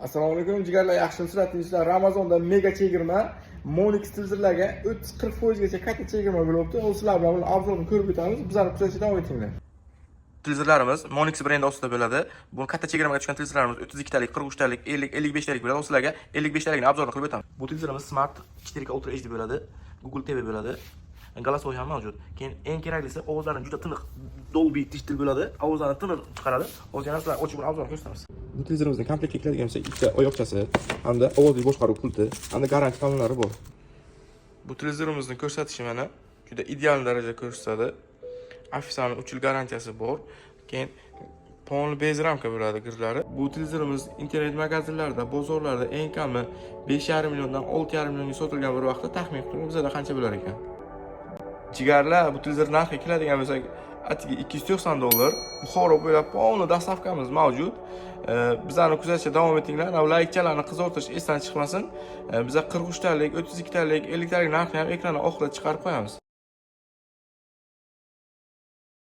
Assalomu alaykum, jigarlar, yaxshimisizlar, tinchlar? Ramazonda mega chegirma, Monix televizorlarga 30-40 gacha katta chegirma bo'lyapti. Hozir sizlar bilan buni обзор ini ko'rib o'tamiz. Bizlarni kuzatishda davom etinglar. Televizorlarimiz Monix brendi ostida bo'ladi. Bu katta chegirmaga tushgan televizorlarimiz 32 talik, 43 talik, 50, 55 talik bo'ladi. Sizlarga 55 talikni обзор ini qilib o'tamiz. Bu televizorimiz Smart 4K Ultra HD bo'ladi. Google TV bo'ladi. Голосовой ham mavjud. Keyin eng keraklisi, ovozlarni juda tiniq, Dolby Digital bo'ladi. Ovozlarni tiniq chiqaradi. Hozir yana sizlar ochib, buni обзор ini ko'rsatamiz. Bu televizorimizning komplektga keladigan bo'lsak, ikkita oyoqchasi hamda ovozli boshqaruv pulti hamda garantiya talonlari bor. Bu televizorimizni ko'rsatishi mana juda ideal darajada ko'rsatadi. Официальный 3 yil garantiyasi bor. Keyin полный без рамка bo'ladi girlari. Bu televizorimiz internet magazinlarda, bozorlarda eng kami 5,5 milliondan 6,5 millionga sotilgan bir vaqtda, taxmin qilib, bizada qancha bo'lar ekan? Jigarlar, bu televizor narxi keladigan bo'lsak, atigi 290 dollar. Buxoro bo'ylab полный доставка miz mavjud. Bizlarni kuzatishda davom etinglar. Ana laykchalarni qizartirish esdan chiqmasin. Biza 43 talik, 32 talik, 50 talik narxni ham ekran oxirida chiqarib qo'yamiz.